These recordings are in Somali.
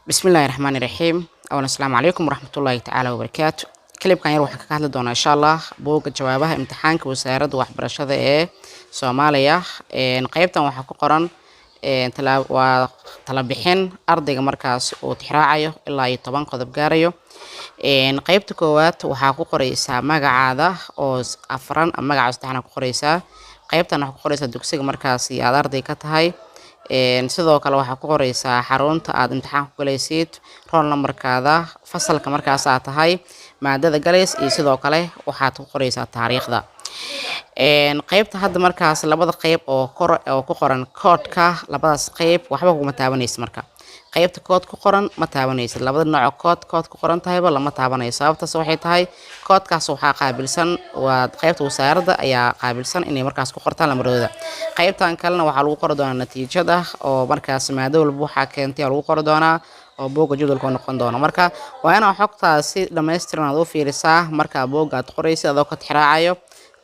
Bismillahi raxmaani raxiim. Awan, asalaamu calaykum waraxmatullaahi tacaala wabarakaatu. Clipkan yar waxaan kaga hadli doonaa, insha Allah, buugga jawaabaha imtixaanka Wasaaradda Waxbarashada ee Soomaaliya. Qeybtan waxaa ku qoran waa talabixin ardayga markaas uu tixraacayo ilaa iyo 10 qodob gaarayo. Qeybta koowaad waxaa ku qoreysaa magacaada oo afran ama magaca saddexan ku qoreysaa. Qeybtan waxaa ku qoreysaa dugsiga markaasi aad arday ka tahay. Sidoo kale waxaa ku qoreysaa xarunta aad imtixaanka ku galaysid, roll numberkaada, fasalka markaas aad tahay, maadada galays, iyo sidoo kale waxaad ku qoreysaa taariikhda. Qeybta hadda markaas labada qeyb oo kor oo ku qoran koodhka, labadaas qeyb waxba kuma taabanaysid. Marka qeybta kood ku qoran ma taabanaysid. Labada nooc oo kood ku qoran tahayba lama taabanayo. Sababtaas waxay tahay koodkaas waxaa qaabilsan waa qeybta wasaaradda ayaa qaabilsan inay markaas ku qortaan lamaradooda. Qeybtan kalena waxaa lagu qori doonaa natiijada oo markaas maado walba waxaa keentay lagu qori doonaa oo buugga jadwalka noqon doono. Marka waa inaa xogtaasi dhammaystiran aad u fiirisaa markaa buugga aad qoraysid, adoo ka tixraacayo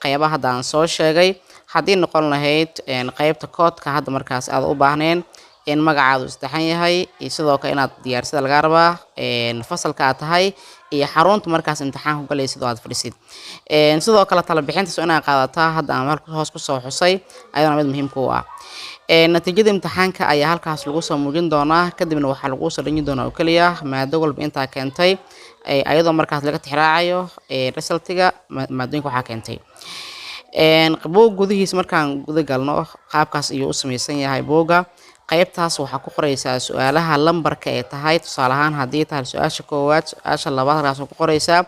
qeybaha hadda aan soo sheegay. Haddii noqon lahayd qeybta koodka hadda markaas aad u baahneen in magacaadu isdhexan yahay, iyo sidoo kale inaad diyaarsida lagaa rabaa fasalka aad tahay iyo xarunta markaas imtixaan ku galaysid oo aad fadhisid. Sidoo kale tala bixintaas waa inaad qaadataa hadda aan halka hoos kusoo xusay, ayadana mid muhiim ku ah. Natiijada imtixaanka ayaa halkaas lagu soo muujin doonaa. Kadibna waxaa lagu soo dhejin doonaa oo keliya maado walba intaa keentay, ayadoo markaas laga tixraacayo resultiga maadooyinka waxaa keentay. Buug gudihiisa markaan guda galno, qaabkaas ayuu u samaysan yahay buugga. Qeybtaas waxaa ku qoreysaa su-aalaha lambarka ay tahay. Tusaale ahaan, haddii tahay su-aasha koowaad, su-aasha labaad, halkaas ku qoreysaa.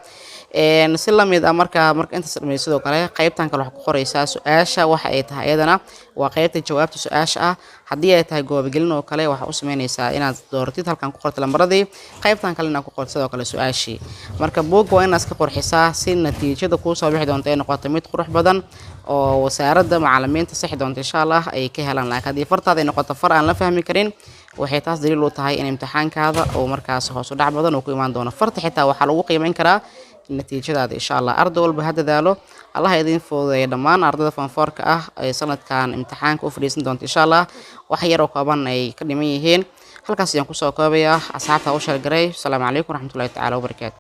Si lamid ah marka intaas dhamay, sidoo kale qeybtan kale waxaa ku qoreysaa su-aasha waxa ay tahay, iyadana waa qeybta jawaabta su-aasha ah. Haddii ay tahay goobagelin oo kale, waxaa u sameyneysaa inaad dooratid halkan ku qorto lambaradii, qeybtan kale inaad ku qorto sidoo kale su-aashii. Marka buugga waa inaad iska qurxisaa si natiijada kuu soo bixi doonto ay noqoto mid qurux badan oo wasaaradda macalimiinta sixi doonto, insha Allah, ay ka helaan. Laakiin haddii fartaada ay noqoto far aan la fahmi karin, waxay taas daliil u tahay in imtixaankaada uu markaas hoos u dhac badan uu ku imaan doono. Farta xitaa waxaa lagu qiimeyn karaa natiijadaada, insha Allah. Arday walba ha dadaalo, Allah idin fududeeya. Dhammaan ardayda form fourka ah ee sanadkan imtixaanka u fadhiisan doonta, insha Allah, wax yar oo kooban ay ka dhiman yihiin. Halkaas ayaan kusoo koobayaa. Asxaabta u share garay. Asalaamu calaykum waraxmatullahi tacaala wabarakaatu.